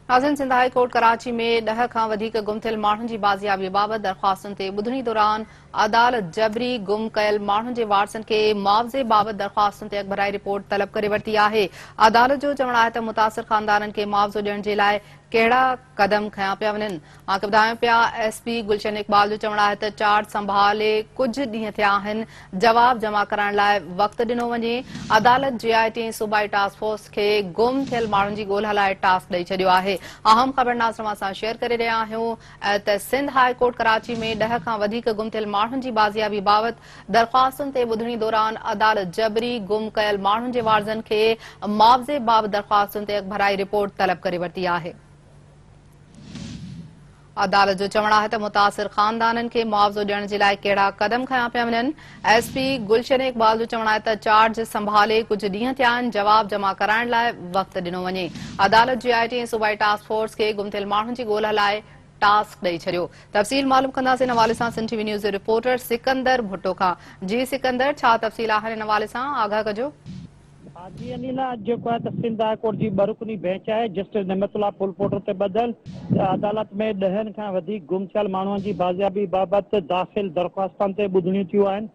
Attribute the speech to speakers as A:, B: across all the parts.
A: ناظرين Sindh high court Karachi ۾ 10 کان وڌيڪ گم ٿيل ماڻهن جي بازيابي بابت درخواستن تي ٻڌڻي دوران عدالت جبري گم ڪيل ماڻهن جي وارثن کي معاوضي بابت درخواستن تي اڳڀرائي رپورٽ طلب ڪري ورتي آهي. عدالت جو چوڻ آهي ته متاثر خاندانن کي معاوضو ڏيڻ جي لاء ڪهڙا قدم کنيا پيا وڃن. اوهان کي ٻڌايون پيا ايس پي گلشن اقبال جو چوڻ آهي ته چارج سنڀالي ڪجهه ڏينهن ٿيا آهن، جواب جمع ڪرائڻ لاء وقت ڏنو وڃي، عدالت جي آء ٽي ۽ صوبائي ٽاسڪ فورس کي گم ٿيل ماڻهن جي ڳولها لاء ٽاسڪ ڏئي ڇڏيو آهي. اهم خبر ناظرن اوهان سان شيئر ڪري رهيا آهيون ته سنڌ هاء ڪورٽ ڪراچي ۾ 10 کان وڌيڪ گم ٿيل ماڻهن جي بازيابي بابت درخواستن تي ٻڌڻي دوران عدالت جبري گم ڪيل ماڻهن جي وارثن کي معاوضي بابت درخواستن تي اڳڀرائي رپورٽ طلب ڪري ورتي آهي. عدالت جو چوڻ آهي ته متاثر خاندانن کي معاوضو ڏيڻ جي لاء ڪهڙا قدم کنيا پيا وڃن. ايس پي گلشن اقبال جو چوڻ آهي ته چارج سنڀالي ڪجهه ڏينهن ٿيا آهن، جواب جمع ڪرائڻ لاء وقت ڏنو وڃي. عدالت جي آء ٽي ۽ صوبائي ٽاسڪ فورس کي گم ٿيل ماڻهن جي ڳولها لاء ٽاسڪ ڏئي ڇڏيو. تفصيل معلوم ڪنداسين ان حوالي سان سنڌ ٽي وي نيوز جي رپورٽر سڪندر ڀٽو کان. جي سڪندر ڇا تفصيل آهن ان حوالي سان آگاهه ڪجو.
B: جي انيلا اڄ جيڪو آهي ته سنڌ هاء ڪورٽ جي ٻه رڪني بينچ آهي جسٽس نعمت الله ڦلپوٽو تي ٻڌل عدالت ۾ ڏهن کان وڌيڪ گم ٿيل ماڻهن جي بازيابي بابت داخل درخواستن تي ٻڌڻيون ٿيون آهن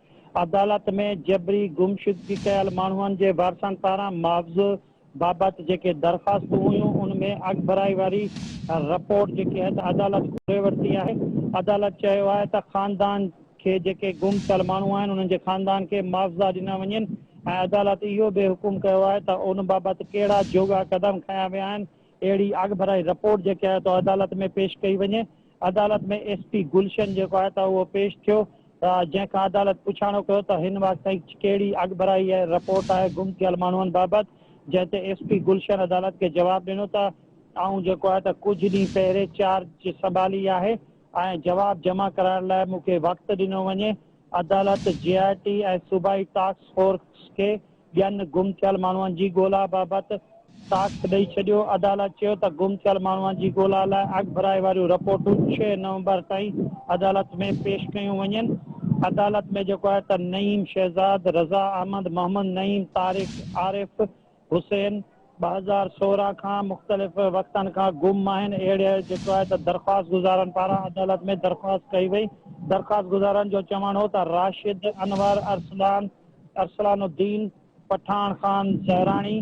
B: عدالت ۾ جبري گمشدگي ڪيل ماڻهن جي وارثن پاران معاوضو بابت جيڪي درخواستون هيون ان ۾ اڳڀرائي واري رپورٽ جيڪي آهي ته عدالت گهري ورتي آهي عدالت چيو آهي ته خاندان کي جيڪي گم ٿيل ماڻهو آهن انهن جي خاندان کي معاوضا ڏنا وڃن ۽ عدالت اهو به حڪم ڪيو آهي ته ان بابت ڪهڙا جوڳا قدم کنيا ويا آهن، اهڙي اڳڀرائي رپورٽ جيڪي آهي ته عدالت ۾ پيش ڪئي وڃي. عدالت ۾ ايس پي گلشن جيڪو آهي ته اهو پيش ٿيو جنهن کان عدالت پڇاڻو ڪيو ته هن وقت تائين ڪهڙي اڳڀرائي رپورٽ آهي گم ٿيل ماڻهن بابت جنهن تي ايس پي گلشن عدالت کي جواب ڏنو ته آئون جيڪو آهي ته ڪجهه ڏينهن پهرين چارج سنڀالي آهي ۽ جواب جمع ڪرائڻ لاء مون کي وقت ڏنو وڃي. عدالت جي آء ٽي ۽ صوبائي ٽاسڪ فورس کي ٻين گم ٿيل ماڻهن جي ڳولا بابت ٽاسڪ ڏئي ڇڏيو. عدالت چيو ته گم ٿيل ماڻهن جي ڳولا لاء اڳڀرائي واريون رپورٽون 6 نومبر تائين عدالت ۾ پيش ڪيون وڃن. عدالت ۾ جيڪو آهي ته نعيم شهزاد، رضا احمد، محمد نعيم، طارق عارف، حسين 2016 کان مختلف وقتن کان گم آهن، اهڙي جيڪو آهي ته درخواست گذارن پاران عدالت ۾ درخواست ڪئي وئي، درخواست گذارن جو چوڻ هو ته راشد انور، ارسلان، ارسلان الدين، پٺاڻ خان زهراڻي،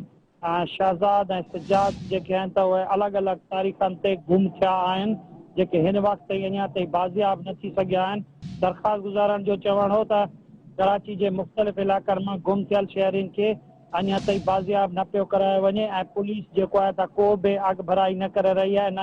B: شهزاد ۽ سجاد جيڪي آهن ته اهي الڳ الڳ تاريخن تي گم ٿيا آهن، جيڪي هن وقت تائين اڃا تائين بازياب نه ٿي سگهيا آهن، درخواست گذارن جو چوڻ هو ته ڪراچي جي مختلف علائقن مان گم ٿيل شهرين کي اڃا تائين بازياب نه پيو ڪرايو وڃي ۽ پوليس جيڪو آهي ته ڪو به اڳڀرائي نه ڪري رهي آهي نه.